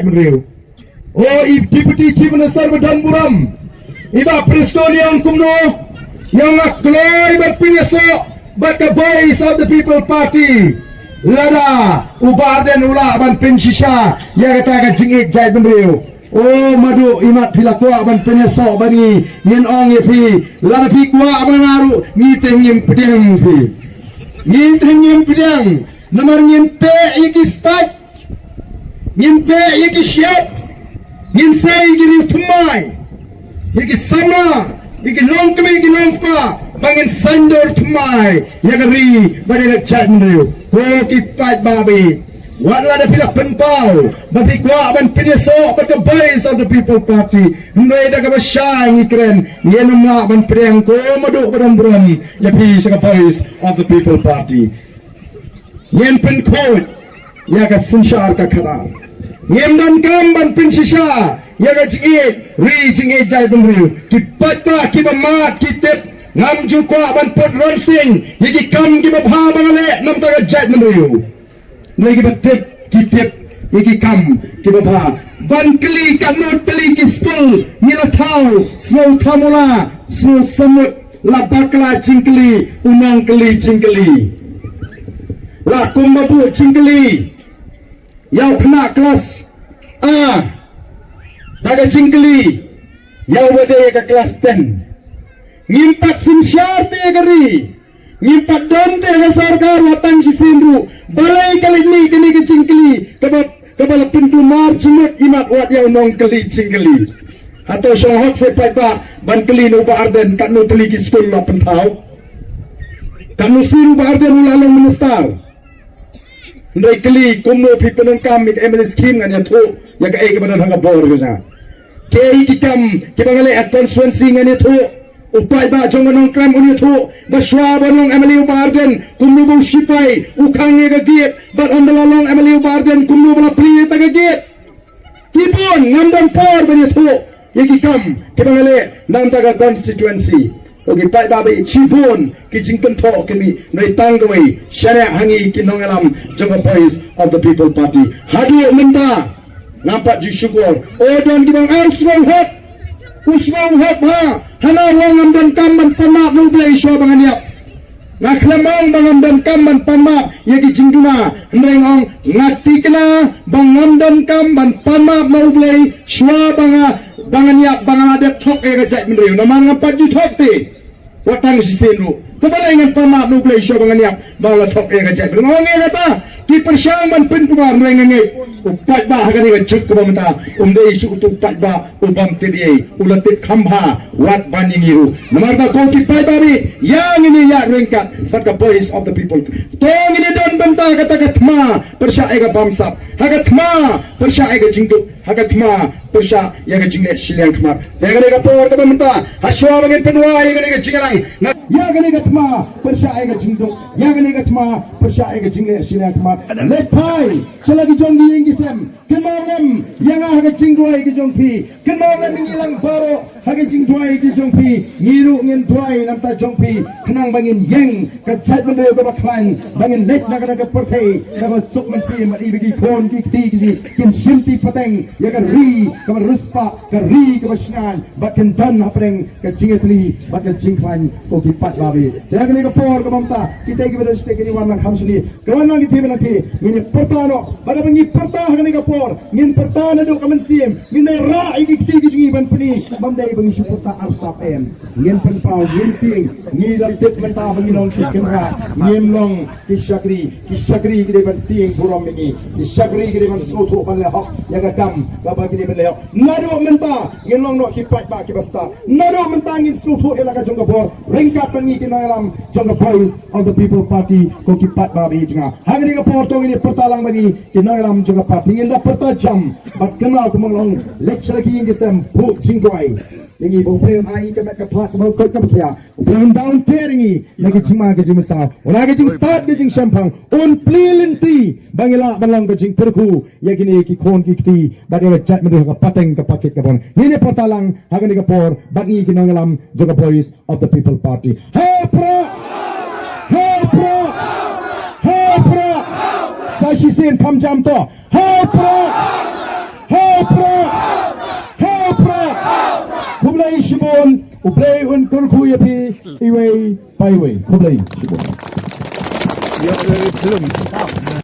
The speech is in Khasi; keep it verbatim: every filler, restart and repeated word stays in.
Mynriew. O i Deputy Chief Minister ba don burom, i Bah Prestone, ïa ong kumno, ïa ong nga kloi ban pynïasoh bad ka Voice of the People Party. Lada u Bah Ardent u lah ban pynshisha ïa kata ka jingïeit jaitbynriew, o madu imat phi la kwah ban pynïasoh bad ngi, ngin ong ïa phi, lada phi kwah ban nga ruh, ngi te ngim pdiang phi. Ngi te ngim pdiang. Namar ngin peh ïa ki state, ngin peh ïa ki shyiap, ngin sei ïa ki riew thymmai, ïa ki samla, ïa ki longkmie, ïa ki longkpa, ba ngin saiñdur thymmai ïa ka ri bad ïa ka jaitbynriew. Ko ki paidbah ba ïeit, wat lada phi la pynpaw ba phi kwah ban pynïasoh bad ka Voice of the People Party, hynrei da kaba shai ngi kren, ngin ym lah ban pdiang. Ko madu ba don burom, ïa phi sha ka Voice of the People Party. Ngin pynkhuid ïa ka synshar ka khadar. Ngim donkam ban pynshisha ïa ka jingïeit ri jingïeit jaitbynriew. Ki paidbah kiba mad ki tip, ngam ju kwah ban put ronsing ïa ki kam kiba bha ba nga leh namar ka jaitbynriew. Ngi kiba tip ki tip ïa ki kam kiba bha. Ban kylli katno tylli ki skul ngi la thaw, Sngewthamula, Sngewsamut, la bakla jingkylli u nongkylli jingkylli. La kumba buh jingkylli ïa u khynnah klas A, da ka jingkylli ïa uba dei ka klas ten. Ngim pat synshar te ïa ka ri, ngim pat don te ïa ka sorkar, wat tang shisien ruh. Balei ka leit mih kane ka jingkylli kaba, kaba la pynkulmar jingmut imat wat ïa u nongkylli jingkylli? Hato shong hok seh paidbah ban kylli na u Bah Ardent katno tylli ki skul la pynthaw? Katno sien u Bah Ardent u la long minister? Hynrei kylli kumno phi pyndonkam ïa ka M L A scheme, ngan ïathuh ïa kaei kaba don ha ka bor ka jong nga. Kaei ki kam kiba nga leh ha constituency, ngan ïathuh. U paidbah jong ka Nongkrem un ïathuh ba shuwa ban long M L A u Bah Ardent, kumno ba u sipai u khang ïa ka gate, bad ynda la long M L A u Bah Ardent kumno ba la plie ïa ka gate. Ki bun, ngam don por ban ïathuh ïa ki kam kiba nga leh na ka bynta ka constituency. Ko ki paidbah ba ïeit, shibun ki jingkynthoh ki mih, hynrei tang kawei, shaniah ha ngi ki nongïalam jong ka Voice of the People Party. Haduh mynta ngam pat ju shukor. O don kiba ong, ah, u sngewhok, u sngewhok ha, hana u ong ngam donkam ban pan map na U Blei shuwa ba ngan ïap. Nga khlem ong ba ngam donkam ban pan map ïa ki jingduna, hynrei nga ong, nga thikna ba ngam donkam ban pan map na U Blei shuwa ba nga, ba ngan ïap, ba nga la dep thok ïa ka jaitbynriew. Namar ngam pat ju thok te, wat tang shisien ruh. Te balei ngan pan map na U Blei shuwa ba ngan ïap, ba la thok ïa ka jaitbynriew? Nga ong ïa kata, ki pyrshang ban pynkulmar, hynrei nga ngeit u paidbah ha kane ka juk kaba mynta um dei shuh utu u paidbah u bym tip ei ei, u la tip kham bha wat ban ïa ngi ruh. Namar kata ko ki paidbah, ïa ngin ïaid ryngkat bad ka Voice of the People. To ngin ïadon bynta kata ka thma pyrshah ïa ka bamsap, ha ka thma pyrshah ïa ka jingduk, ha ka thma pyrshah ïa ka jingleh shiliang khmat. Ïa kane ka por kaba mynta, ha shuwa ba ngin pynwai ïa kane ka jingïalang, ïa kane ka thma pyrshah ïa ka jingduk, ïa kane ka thma pyrshah ïa ka jingleh shiliang khmat, leit phai sha la ki jong ki ïing ki sem. Kynmaw lem ïa nga ha ka jingduwai ka jong phi. Kynmaw lem ïa ngi lang baroh ha ka jingduwai ka jong phi. Ngi ruh ngin duwai na ka bynta jong phi, khnang ba ngin ïeng ka jaitbynriew kaba khlaiñ, ba ngin leit na kata ka pyrthei kaba suk mynsiem, bad ba ki khun ki kti ki jong ngi kin shim ti pateng ïa ka ri kaba riewspah, ka ri kaba shngaiñ, bad kin don hapdeng ka jingïatylli bad ka jingkhlaiñ, ko ki paidbah. Te ha kane ka por kaba mynta, kita kiba don shatei kin wan lang kham shane. Ka wan nang ki thie ba nang thie, ngin ïa pyrta noh. Bad haba ngi pyrta ha kane ka por, ngin pyrta naduh ka mynsiem, ngin ïa rah ïa ki kti ki jong ngi ban pyni, bym dei ba ngi shu pyrta arsap em. Ngin pynpaw, ngin tieng, ngi la tip mynta ba ngi long ki kynrad, ngim long ki shakri. Ki shakri ki dei ban tieng burom ïa ngi, ki shakri ki dei ban sngewthuh ban leh hok ïa ka kam kaba ki dei ban leh hok. Naduh mynta ngin long noh ki paidbah kiba stad. Naduh mynta ngin sngewthuh ïa la ka jong ka bor ryngkat bad ngi ki nongïalam jong ka Voice of the People Party, ko ki paidbah ba ïeit jong nga. Ha kane ka por to ngin ïa pyrta lang bad ngi ki nongïalam jong ka party, ngin da pyrta jam bad kynmaw kumba nga la ong, leit sha la ki ïing ki sem, buh jingduwai ïa ngi ba U Blei un ai ïa ngi ka met ka phad kaba koit kaba khia, U Blei un da un pher ïa ngi na ki jingma ki jingmynsaw, na ki jingstad ki jingshemphang, un plie lynti ba ngin lah ban long ka jingkyrkhu ïa kine ki khun ki kti bad ïa ka jaitbynriew ha ka pateng ka pakkit kaba bun. Ngin ïa pyrta lang ha kane ka por bad ngi ki nongïalam jong ka Voice of the People Party. Ha u Prah! Ha u Prah! Ha u Prah! Sa shisien pham jam to. Ha u Prah! Khublei shibun, U Blei un kyrkhu ïa phi iwei pa iwei. Khublei shibun.